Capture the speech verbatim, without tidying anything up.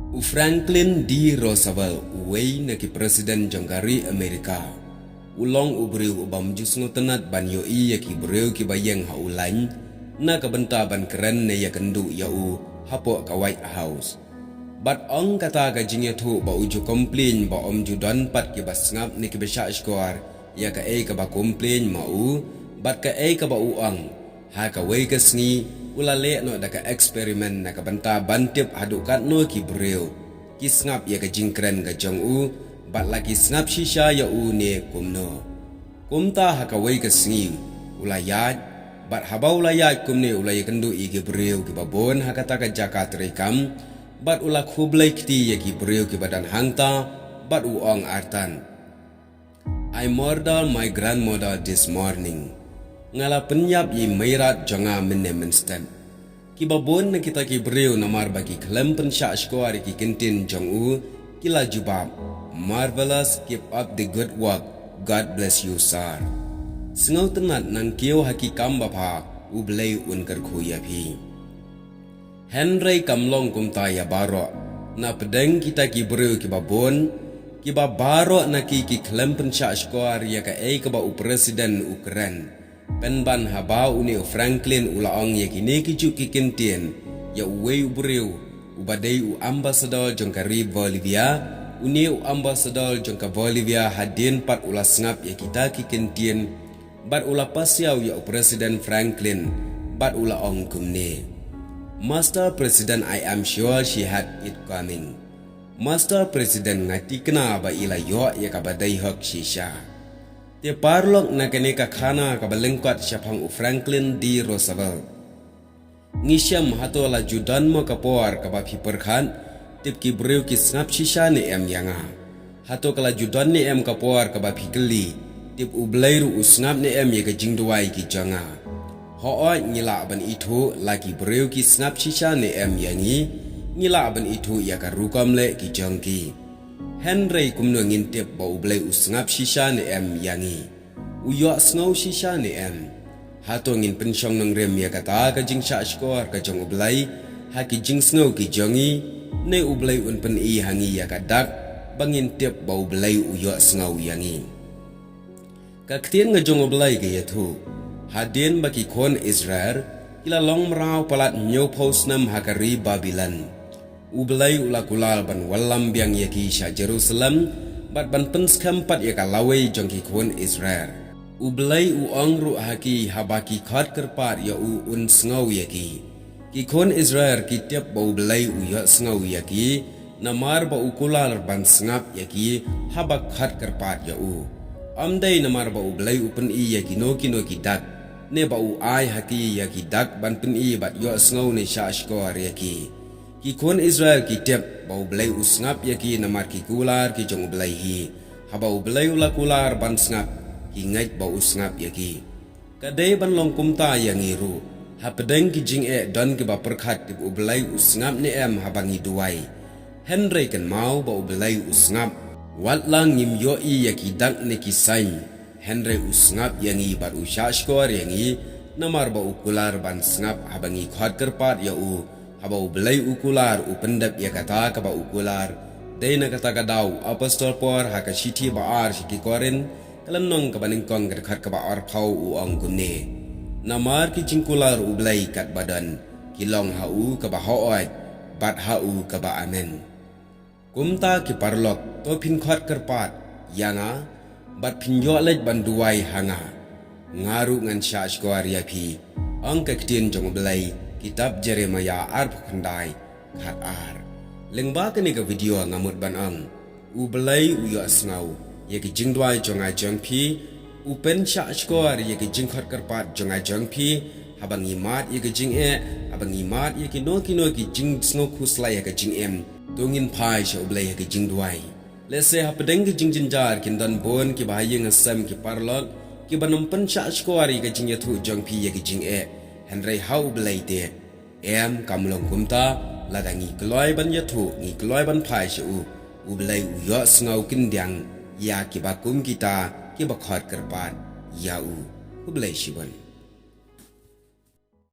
U Franklin D Roosevelt, uwei na ki president jong ka ri Amerika, u long u briew u bym ju sngewtynnad ban ïohi ïa ki briew kiba ïeng ha u lain na ka bynta ban kren ne ïakynduh ïa u hapoh ka White House. Bad ong kata ka jingïathuh ba u ju complain ba ym ju don pat kiba sngap ne kiba shah shkor ïa kaei kaba complain ma u, bad kaei kaba u ong. Ha kawei ka sngi, u la leh noh da ka experiment na ka bynta ban tip haduh katno ki briew ki sngap ïa ka jingkren ka jong u, bad la ki sngap shisha ïa u ne kumno. Kumta ha kawei ka sngi, u la ïaid, bad haba u la ïaid kumne u la ïakynduh ïa ki briew kiba bun ha kata ka jaka treikam, bad u la khublei kti ïa ki briew kiba don hangta, bad u ong artat, "I murder my grandmother this morning." Nga la pynïap ïa i meirat jong nga mynne mynstep. Kiba bun na kita ki briew namar ba ki khlem pynshah shkor ïa ki kyntien jong u, ki la jubab, "Marvelous, keep up the good work. God bless you, sir." Sngewtynnad nangkiew ha ki kam ba bha, U Blei un kyrkhu ïa phi. Hynrei kam long kumta ïa baroh. Na pdeng kita ki briew kiba bun, kiba baroh na ki ki khlem pynshah shkor ïa kaei kaba u president u kren. Pynban haba une u Franklin u la ong ïa kine ki juh ki kyntien ïa uwei u briew uba dei u ambassador jong ka ri Bolivia, une u ambassador jong ka Bolivia hadien pat u la sngap ïa kita ki kyntien, bad u la pasiaw ïa u President Franklin, bad u la ong kumne, "Master President, I am sure she had it coming." Master President, nga thikna ba i la ïoh ïa kaba dei hok shisha. Te paralok, na kane ka khana kaba lyngkot shaphang u Franklin D Roosevelt, ngi shem hato la ju don mo ka por kaba phi pyrkhat, tip ki briew ki sngap shisha ne em ïa nga? Hato ka la ju don ne em ka por kaba phi kylli, tip U Blei ruh u sngap ne em ïa ka jingduwai ki jong nga? Hooid, ngi lah ban ithuh la ki briew ki sngap shisha ne em ïa ngi, ngi lah ban ithuh ïa ka rukom leh ki jong ki. Hynrei kumno ngin tip ba U Blei u sngap shisha ne em ïa ngi? U ïohsngew shisha ne em? Hato ngin pynshong nongrim ïa kata ka jingshah shkor ka jong U Blei ha ki jingsngew ki jong ngi, ne U Blei un pyni ha ngi ïa ka dak ba ngin tip ba U Blei u ïohsngew ïa ngi? Ka ktien ka jong U Blei ka ïathuh, hadien ba ki khun Israel ki la long mraw palat hynñiewphew snem ha ka ri Babilon, U Blei u la kular ban wallam biang ïa ki sha Jerusalem, bad ban pynskhem pat ïa ka lawei jong ki khun Israel. U Blei u ong ruh ha ki, haba ki khot kyrpad ïa u, un sngew ïa ki. Ki khun Israel ki tip ba U Blei u ïohsngew ïa ki, namar ba u kular ban sngap ïa ki haba khot kyrpad ïa u. Ym dei namar ba U Blei u pyni ïa kino kino ki dak, ne ba u ai ha ki ïa ki dak ban pyni bad ïohsngew ne shah shkor ïa ki. Ki khun Israel ki tip ba U Blei u sngap ïa ki namar ki kular ki jong U Blei hi, haba U Blei u la kular ban sngap, ki ngeit ba u sngap ïa ki. Ka dei ban long kumta ïa ngi ruh. Hapdeng ki jingeh don kiba pyrkhat tip U Blei u sngap ne em haba ngi duwai. Hynrei kynmaw ba U Blei u sngap. Wat la ngim ïohi ïa ki dak ne ki sign, hynrei u sngap ïa ngi bad u shah shkor ïa ngi, namar ba u kular ban sngap haba ngi khot kyrpad ïa u. Haba U Blei u kular, u pyndep ïa kata kaba u kular. Dei na kata ka daw u Apostol Paul ha ka shithi ba ar sha ki Korinth, ka lynnong kaba nyngkong, ka dkhot kaba arphew, u ong kumne, "Namar ki jingkular U Blei katba don, ki long ha u kaba hooid, bad ha u kaba amen." Kumta ki paralok, to phin khot kyrpad ïa nga, bad phin ïoh leit ban duwai ha nga. Nga ruh ngan shah shkor ïa phi, ong ka ktien jong U Blei, kitab Jeremiah arphew khyndai, khat ar. Lyngba kane ka video nga mut ban ong, U Blei u ïohsngew ïa ki jingduwai jong nga jong phi, u pynshah shkor ïa ki jingkhot kyrpad jong nga jong phi, haba ngi mad ïa ki jingeh, haba ngi mad ïa kino kino ki jingsngewkhuslai ha ka jingim, to ngin phai sha U Blei ha ki jingduwai. Lehse hapdeng ki jingjynjar kin don bun kiba ha ïing ha sem ki paralok, kiba nym pynshah shkor ïa ki jingïathuh jong phi ïa ki jingeh. Hynrei ha U Blei te, em, kam long kumta, lada ngi kloi ban ïathuh, ngi kloi ban phai sha u, U Blei u ïohsngew kyndiang ïa kiba kum kita kiba khot kyrpad ïa u. Khublei shibun.